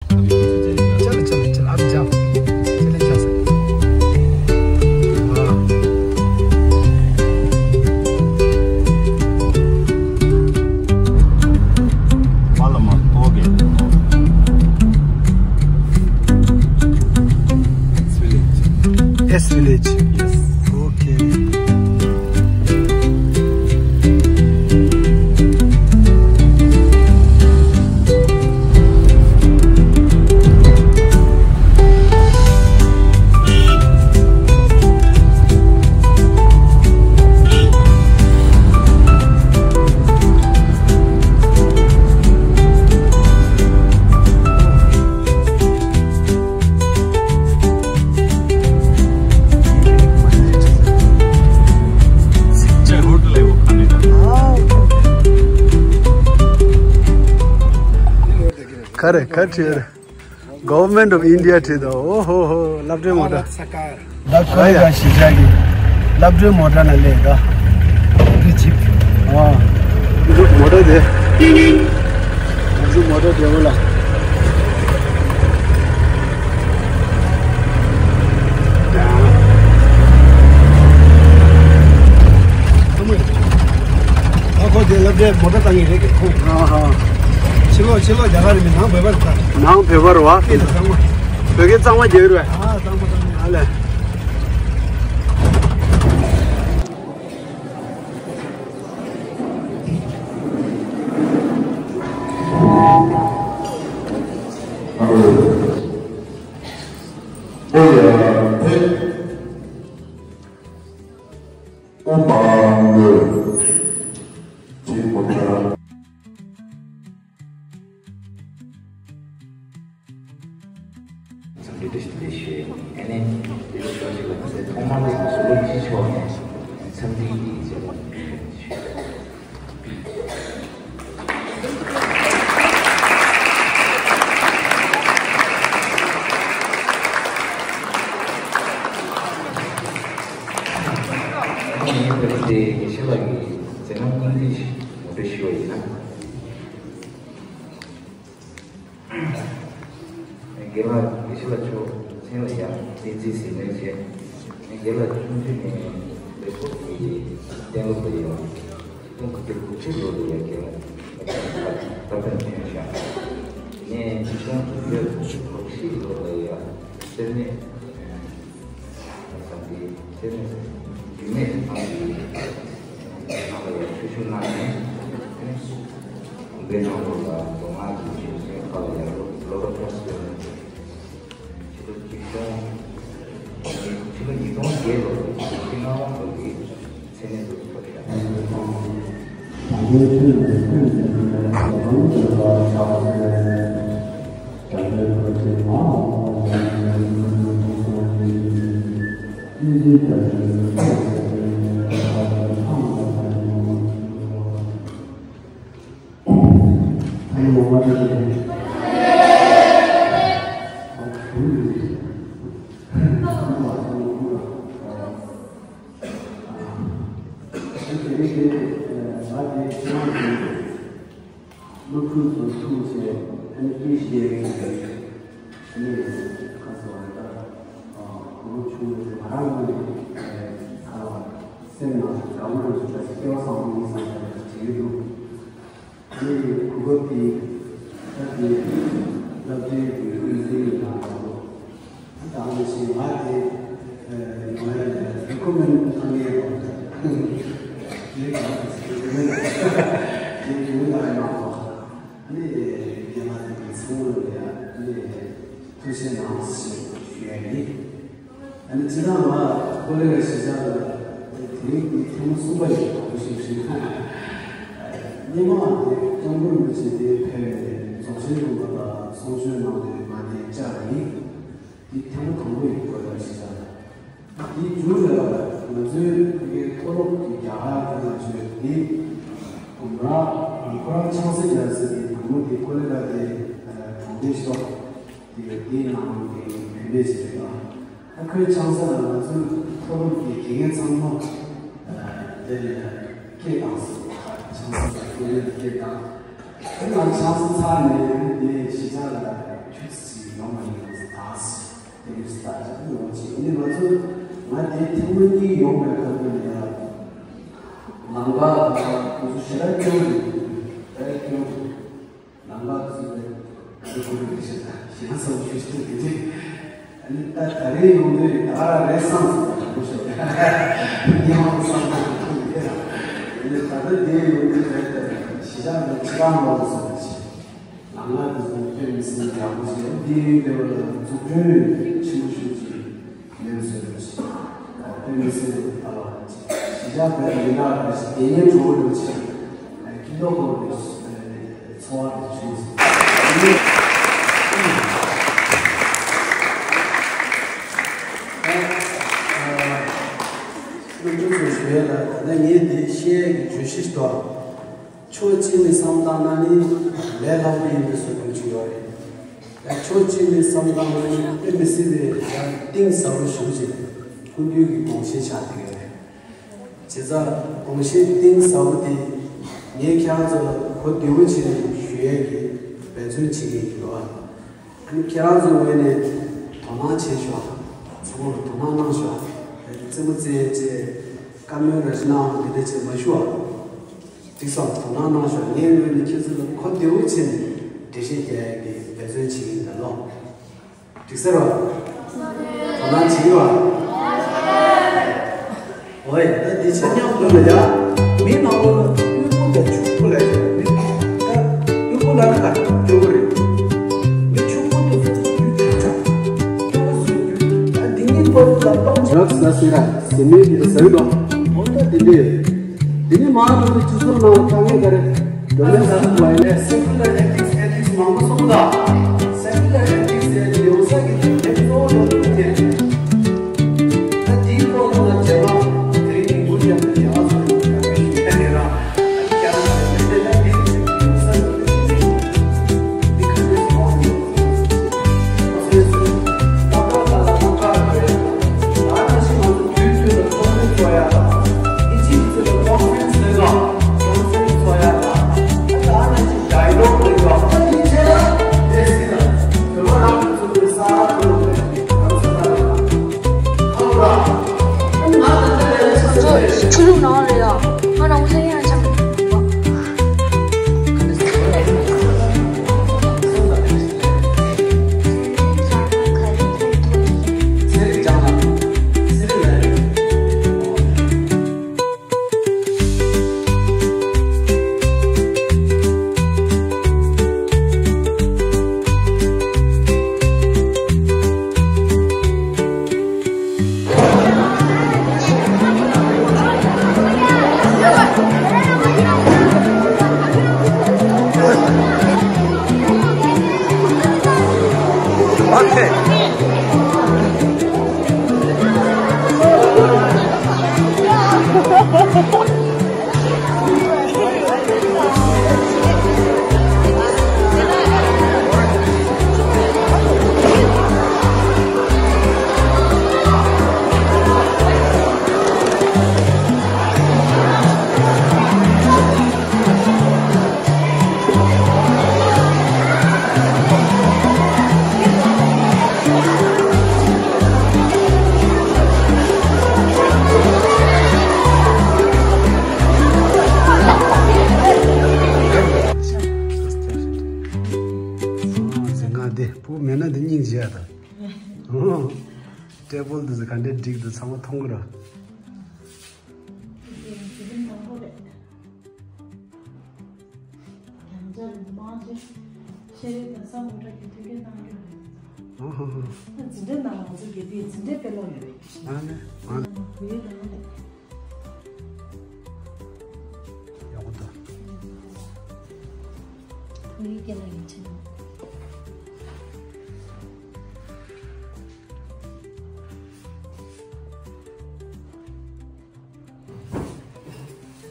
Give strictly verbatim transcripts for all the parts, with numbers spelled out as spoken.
चलो, चलो, चलो, अब जाओ। चले जा सकते। वाह। मालूम है, हो गया। S village। S village। Yes। Okay। खरे खर ठेर। Government of India ཁྲིད་དོ། ཨོ་ཧོ་ཧོ། སློབ་གྲྭའི་མོ་ཊ། ད་ཁོ་ཡ་གཞིས་ཆགས་ཀྱི་སློབ་གྲྭའི་མོ་ཊ་ན་སླེབས་ད། འདི་ཅིག་ཨ། འདི་མོ་ཊ་དེ། འདི་མོ་ཊ་དེ་བོ་ལ། ཨ་ཁོ་དེ་སློབ་གྲྭའི་མོ་ཊ་བཏང་གི་རེད་ཁོ། ཨ་ཧ། ཕྱི་ལོགས་ཕྱི་ལོགས་རྒྱ་གར་མི་ནང་བོད་པ་རེད་ད། ནང་བོད་པ་རེད་བ། སྐད་དུ་ཚང་མ། བོད་སྐད་གཙང་མ་རྒྱག་རེད། ཨ་གཙང་མ་གཙང་མ། ཨ་ལས། འཚམས་འདྲི་བཀྲ་ཤིས་བདེ་ལེགས་ཞུ་ཡ་ཡིན། ཨ་ནི་དེ་ཚོ་ཞོགས་ཞིག་ལ་ང་ཚོའི་ཐོག་མར་དེ་ང་ཚོ་སློབ་སྤྱི་མཆོག་ནས་འཚམས་འདྲི་ཡི་མཛད་པ་ཞུ་ཡ་ཡིན། ཨ་ནི་ངས་བོད་དེ་དགེ་བཤེས་ལགས་ཀྱི་མཛད་རྣམ་སྙིང་བསྡུས་ཤིག་ངོ་སྤྲོད་ཞུ་བ་ཡིན་ན། རྒན་ལགས་དགེ་བཤེས་ལགས་མཆོག་མཚན་ལ་ཡང་བསྟན་འཛིན་ཟེར་མོད་བྱས། རྒན་ལགས་ཆུང་དུས་ནས་ལེགས་པོ་གི་གཏན་སློབ་ལ་ཡང་ཆིག་སྟོང་དགུ་བརྒྱ་དགུ་བཅུ་ལོ་ལ་ཡང་རྒན་ལགས་ད་ཕན་ཐོན་ཤག་ནས་ཆིག་སྟོང་དགུ་བརྒྱ་དགུ་བཅུ་གོ་བཞི་ལོ་ལ་ཡང་སེར་སྨད། སངས་རྒྱས་ཚེ་རིང་རྒྱུད་སྨད་ཁང་གི་ནང་ལ་ཡང་ཆོས་ཞུགས་གནང་ནས། དགོན་པའི་ནང་ལོགས་ལ་མདོ་སྔགས་ཀྱི་ཆོས་ཚན་ཁག་ལ་ཡང་སློབ་སློབ་གྲྭ་ཕབ་ནས། ཕྱི་ལོ་ཆིག་སྟོང་། ཕྱི་ལོ་ཉིས་སྟོང་བརྒྱད་ལོར་ཆེས་མངའ་དབང་ཐོག་གི་མཚན་གནས་དུ་ཐོབ་ཤག་སློབ་ཕྲུག་ཚོ་ཐུག་བྱས་ཨ་ནི་སྐད་བཤད་ཡོད་པའི་ཨ་ནི་ཁ་སོ་རེ་ད་གོང་ཆུང་ང་རང་ངོས་ནས་ཁ་ལ་སེམས་ནང་དགའ་པོ་རེད་ཞུ་ད་སྐལ་བ་བཟང་པོ་ཡིན་བསམ་པའི་བྱེད་ཀྱི་འདུག་ཨ་ནི་གོ་སྐབས་དེ་ད་དེ་སློབ་གྲྭའི་དགོས་མཁོ་ཡིན་ཟེར་ཡིན་ན་དང་པོ། ད་ག་ནང་བཞིན་ང་དེ་ཡོང་ཡ་ལ་རི་ཀོ་མེན་ཌི་གནང་མཁན་རེད། རི་ཀོ་མེན་ཌི་དེ་ཡོང་ཡ་གནང་བ། ཨ་ནི་རྒན་ལགས་དེ་གི་ཚང་མ་ལ་ཡ་ཨ་ནི་ཐུགས་རྗེ་གནང་ཞེས་ཞུ་ཡ་ཡིན། ཨ་ནི་སྤྱིར་བཏང་ང་ཀོ་ལི་གྷལ་གཞིས་ཆགས་ལ་དེ་རིང་གི་ཐེངས་མ་གསུམ་པ་ཡིན། དང་པོ་ཞིག་ཞུས་ན། སྔོན་མ་དེ་སྐྱབས་མགོན་རིན་པོ་ཆེ་དེ་ཕེབས་ནས་རྫོགས་ཆེན་སྒྲུབ་པ་དང་གསུང་ཆོས་གནང་དུས་ང་དེ་བཅར་བ་ཡིན། འདི་ཐེངས་མ་དང་པོ་ཡིན། ཀོ་ལི་གྷལ་གཞིས་ཆགས་ལ། འདིའི་མཇུག་ལ་ང་ཚོའི་ཕ་གིའི་མཐོ་སློབ་ཀྱི་རྒྱ་གར་གྱི་ང་ཚོའི་འདི་ཨམ་ར་ཁོ་རང་ཆང་ས་རྒྱག་ས་གི་དང་པོ་དེ་ཀོ་ལི་གྷལ་དེ་གྲོང་སྡེ་ཤོག་དེ་དེའི་ནང་གི་བུད་མེད་ཅིག་རེད་པ། ཨ་ཁོའི་ཆང་ས་ལ་ང་ཚོའི་མཐོ་སློབ་ཀྱི་དགེ་རྒན་ཚང་མ་དེ་ནས་སྐད་བཏང་སོང་། ཆང་ས་ལ་ཀོ་ལི་གྷལ་སྐད་བཏང་། དེ་ནང་ཆང་ས་ཚར་ནས་དེ་གཞིས་ཆགས་ལ་ཆུ་ཚོད་ ང་ཚོ་ང་དེ་ཐེངས་མ་གཉིས་ཡོང་བའི་སྐབས་ནས་ཡང་ལམ་ཁ་ང་ཚོ་ཞེ་དྲག་སྐྱོ་རེད། ཞེ་དྲག་སྐྱོ་རེད། ལམ་ཁ་ཚུད་པའི་ཚུད་དགོས་རེད་ཞེས་ཞེ་ན་བསམ་ཞུ་ཞུ་དེ་རྗེས་ཨ་ནི་ད་ད་རེས་ཡོང་དུས་ད་རེས་བསམ་སོང་བ་དྲང་པོ་ཞུ་ཡ་ཧ་ཧ་ཧ་ཧ། སྙན་མོ་བསམ་སོང་བ་དྲང་པོ་ཡོད་ཡ། ཨ་ནི་ད་ལྟ་འདིར་ཡོང་དུས་ད་ལྟ་གཞིས་ཆགས་འདི་ཕྱི་ལམ་ལོག་སོང་བ་ཞིག་ལམ་ཁ་དེ་ཚོ་དཔེ་མི་སྲིད་ཡག་པོ་ཞིག་འདི་ཡོད་པའི་འཛུགས་སྐྲུན་ཆེན་པོ་ཞིག་ཅིག་ཡོད་ཟེར་བ་ཞིག་དཔེ་མི་སྲིད་ཡག་པོ་ཞིག་གཞིས་ཆགས་བོད་མི་ནག་རེ་ཞིག་དེ་ཉིད་འགྲོ་བ་རེ་ཞིག་སྐྱིད་ལོ་གོ་རེ་ཞིག་འཚོ་བ་རེ་བྱུང་ཟེར། སློབ་ཕྲུག་ཚོ་ཞུ་ཡ་ལ་ད་ལྟ་ངས་འདི་བཤད་ཡ་གི་བརྗོད་གཞི་ཞིག་འདུག་ཕྱོགས་གཅིག་ནས་བསམ་བཏང་ན་ནི་ལས་སླ་པོ་ཡིན་པའི་བཟོ་འདྲ་ཅིག་ཡོད་རེད། ཡང་ཕྱོགས་གཅིག་ནས་བསམ་བཏང་ན་ནི་དཔེ་མི་སྲིད་པའི་ཡང་གཏིང་ཟབ་པོ་ཞེ་པོ་ཅིག་སྐུ་མདུན་གྱི་དགོངས་བཞེད་ཆགས་བསྡད་ཡོད་རེད། བྱས་ཙང་དགོངས་བཞེད་གཏིང་ཟབ་པོ་དེ་ངས་ཁྱེད་རང་ཚོ་ལ་གོ་བདེ་པོ་བྱས་ནས་ཞུ་ཡས་ཀྱི་འབད་བརྩོན་བྱེད་ཀྱི་ཡིན་འདུག་ཨ་ནི་ཁྱེད་རང་ཚོའི་ངོས་ནས་དོ་སྣང་བྱེད་ཤོག་ཚང་མ་ལ་དོ་སྣང་གནང་ཤོག་རྩེད་མོ་རྩེ་ཡས་བྱས་བཀའ་མོལ་ར་ཅིག་གནང་བ་འདི་འདྲ་བྱས་མ་ཞུ་བ། འགྲིག་སོང་། དོ་སྣང་གནང་ཤོག་ངའི་ངོས་ནས་ཁྱེད་ཚོ་ལ་གོ་བདེ་པོ་བྱས་ནས་འགྲེལ་བཤད་རྒྱག་ཡག་གི་འབད་བརྩོན་བྱེད་ཀྱི་ཡིན་ད་ལོ། འགྲིག་ས་རེད་བ། དོ་སྣང་བྱེད་ཀྱི་ཡོད་བ། འོ་ཡ། ད་འདི་ཆ་མཉམ་དུ་ལ་ཡ། མི་མང་པོ་ལ་དབུལ་པོ་དང་ཕྱུག་པོ་ལ་ཡ་མི། ད་དབུལ་པོ་ལ་ནི་ག་སྐྱོ་པོ་རེད། མི་ཕྱུག་པོ་དེ་ཚོ་དབུལ་ཕྲུག་ཆགས། སྐྱོ་པོ་བཟོ་རྒྱུ། ད་འདི་གཉིས་པོ་ལ་སློང་ཆ། ཟ་ཟེར་ར་ཟེར་མི་འདི་ལ་ཟ་གི་འདུག་འོ་ད་འདི་འདྲས། དེ་ནས་མར་འགྲོ་དུས་སྤྱི་ཚོགས་ནང་དཀའ་ངལ་ག་རེ་འགྲོ་མིན་ཟ་ཐུབ་པ་ཡིན་ནས། Secular ethics, ethics མང་པོ་གསུངས་ད། Secular ethics ཟེར་ཡོང་ས་གི་དེ་གཙོ་བོ་འགྲོ་དུས་དེ། ད་དེའི་ཐོག་ལ་རྗེས་མ་དེ་རིང་གི་འགུལ་ཡང་དེ་ཨ་ཚོ་དཀའ་ངལ་ཞིག་ད་ནས་ར་ཨ་ཀྱང་དེ་ད་དེ་ཡོང་ས་གི་དེ་ག་འདྲས་མང་པོ་ཡོད། ཆུ་ལུག་ནང་རེད་ཡ། ང་རང་ཚོ་ཡང་ཆགས། འཛིན་ཁང་འདི་བུ་མེད་ན་འདི་སྙིང་རྗེ་ཡ་ད། ཊེ་བལ་འདི་ཚོ་ག་འདྲས་བསྒྲིགས་འདུག་ཚང་མ་མཐོང་གི་རེད། དེ་རིང་མང་པོ་རེད། ཡང་བསྐྱར་མང་ཆེ་ཤེས་རིག་དང་བསམ་བློ་གྲགས་ཀྱི་མཐུན་རྐྱེན་གནང་རྒྱུ་རེད། ཨ་ཧ་ཧ། ད་འཛིན་གྲྭ་ནང་ང་ཚོ་དགེ་ཕྲུག་འཛིན་གྲྭའི་དཔེ་ཀློག་ཡོད་རེད། ཨ་ནི་ཨ་ནི། བོད་ཡིག་ནང་ནས། ཡག་པོ་འདུག་བོད་ཡིག་སྐད་ལ་ཡིད་ཆེས།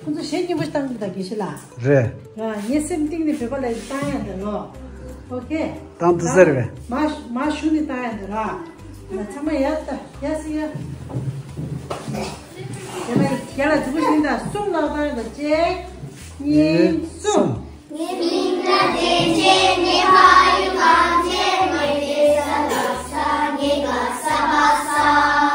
ཁོང་ཚོ་གཞས་སྙན་པོ་ཞིག་བཏང་གི་འདུག་དགེ་བཤེས་ལགས། རེད། ང་ངའི་སེམས་གཏིང་ནས་བོད་པ་ལ་བཏང་ཡ་འདི་ལོ། ཨོ་ཁེ། བཏང་ཐུབ་ས་རེད་པས། མ་མ་ཞུ་ནས་བཏང་ཡ་འདི་ར། ང་ཚང་མ་ཡ་ད་ཡ་སི་ཡ། ཡ་ལ་ཡ་ལ་འཛུགས་པོ་ཞིག་ད་གསུམ་ལ་བཏང་ཡ་ད་གཅིག་གཉིས་གསུམ། ངའི་མིང་ལ་བདེ་ཆེན། ངའི་ཕ་ཡུལ་གངས་ཅན། ངའི་བསྡད་ས་ལྷ་ས། ངའི་དགའ་ས་ཕ་ས།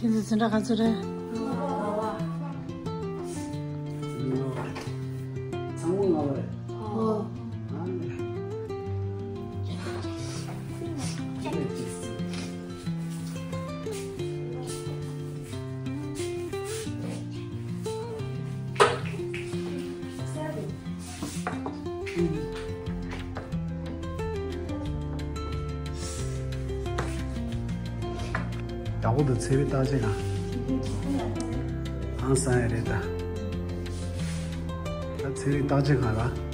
ཁྱེད་ཚོ་འཛིན་གྲྭ་ག་ཚོད་རེད། ཚང་མ་ལྔ་པ་རེད། ཨོ། བདག་པོ་དང་ཚན་རིག་བརྟག་དཔྱད་ཁང་། ཨང་སང་ཡ་རེད་ད། ད་ཚན་རིག་བརྟག་དཔྱད་ཁང་ལ།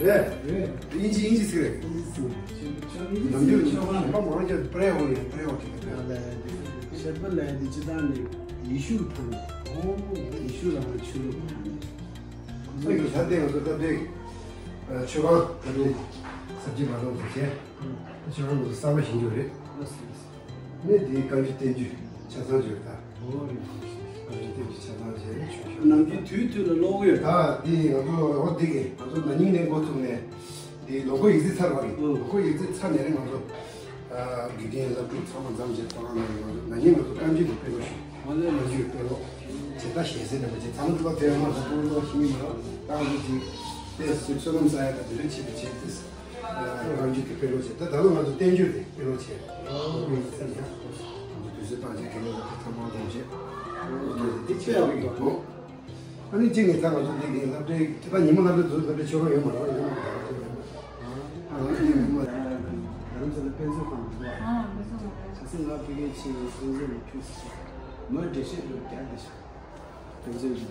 རེད། དབྱིན་ཇི་དབྱིན་ཇི་ཟེར་རེད། ནམ་རྒྱུན་གཞན་པ་མང་རྒྱ་སྤྲད་འོང་ཡང་སྤྲད་འོང་དེ་ག་ལ་ཡ་དེ་ཤར་པ་ལ་ཡ་དེ་སྤྱི་བཏང་ནས་ཡེ་ཤུ་ཐང་ནས་ཡེ་ཤུ་རང་ཆོས་ལུགས་ཐང་ནས། ཁོང་ཚོས་ད་ལྟའི་ང་ཚོ་སྟབས་བདེ་ཆོས་ཁང་ད་ལྟའི་གཟབ་རྒྱས་མ་གཏོང་ཟེར་བྱས། ཆོས་ཁང་ང་ཚོ་གསར་པ་ཞིག་འགྱུར་རེད། ནས་དེའི་བཀའ་འགྱུར་བསྟན་བཅོས་ཆ་ཚང་བརྗོད་ད། བཀའ་འགྱུར་བསྟན་བཅོས་ཆ་ཚང་བྱས་ཆོས་ཁང་། ནམ་རྒྱུན་དུས་དུས་ལ་ཀློག་གི་ཡོད། ད་དེ་ང་ཚོ་འོ་དེ་གི་ང་ཚོ་ན་ནིང་ནས་འགོ་བཙུགས་ནས་དེ་ལོ་འཁོར་ཡིག་རྩིས་ཚར་བ་རེད། ལོ་འཁོར་ཡིག་རྩིས་ཚར་ནས་ནི་ང་ཚོ་དགེ་རྒན་སློབ་ཕྲུག་ཚང་མ་འཛོམས་བྱས་ཐོག་ཁང་ནང་ནས་ང་ཚོ་ན་ནིང་ང་ཚོ་བཀའ་འགྱུར་དེ་དཔེ་ཀློག་ཞུས། ང་ཚོའི་བཀའ་འགྱུར་དཔེ་ཀློག་བྱས་ད་ཞལ་གསེར་འདྲ་པོ་བྱས་ཚང་མ་ཐུབ་པ་དེ་ཡང་ང་ཚོ་དཔེ་ཀློག་ཤེས་ཀྱི་མ་རེད། ད་ང་ཚོ་ཅིག་དཔེ་བསོད་ནམས་བསགས་ཡ་ད་དེ་འདྲ་བྱས་པ་བྱས་ཏེ། རང་རྒྱུད་ཀྱི་དཔེ་ཀློག་བྱས། ད་ད་ལོ་ང་ཚོ་བསྟན་བཅོས་དེ་དཔེ་ཀློག་བྱས། ཨོ་ང་ཚོ་དུས་ཚོད་བཏང་བྱས་དགེ་ལས་ལ་ཐེངས་མང་བཏང་བྱས། དེ་ཆེ་ཡག་པོ་འདུག་ཨ་ནི་གཅིག་ནས་ད་ང་ཚོ་འདི་གི་སློབ་གྲྭའི་ད་ཉིན་མོ་སློབ་གྲྭ་འཛུལ་སློབ་གྲྭའི་ཆོས་ཁང་ཡོད་མ་རེད། ཡོད་མ་རེད། ཨ་ནི་ཉིན་མོ་རྡ་རམ་ས་ལ་དཔེ་མཛོད་ཁང་འདུག་ཨ། ཆ་སྲིད་ང་ཕ་གིར་ཕྱིན་ཡང་དཔེ་མཛོད་ལ་ཕུལ་ཟེར་བྱས། མོས་འགྲེལ་བཤད་འདྲ་རྒྱག་བསྡད་ཤག་དཔེ་མཛོད་ཀྱི་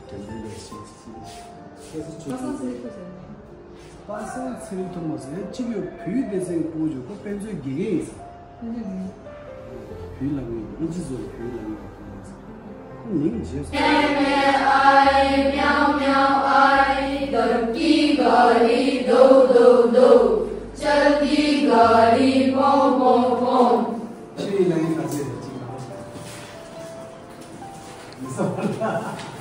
དེ་དྲན་པའི་ལས་བྱེད་ཅིག་ཁ་སང་ཚེ་རིང་ཁོས་ཟེར་ནས། པ་སངས་ཚེ་རིང་ཐོག་མ་ཟེར་གཅིག་ཡོད། བོད་སྡེ་ཚན་གྱི་ཕྲུ་གུ་ཅིག་ཁོ་དཔེ་མཛོད་དགེ་རྒན་ཡིན་ཟེར། དཔེ་མཛོད་དགེ་རྒན། བོད་ལབ་ཡོད། ཨིན་ཇི་བཟོ་བོད་ལབ་ཡོད་ཁོ་ལ་ཟེར། ཁོ་མིང་བརྗེད་སོང་། ཨའི་མྱའུ་མྱའུ་ཨའི། ཏར་ཀི་ག་རི་དོ་དོ་དོ། ཅལ་ཏི་ག་རི་པོང་པོང་པོང་། ཕྱིར་ཡིན་ན་ཡིན་ན་ཟེར་ཅིག་ལ། མི་བསམ་པ་ལ།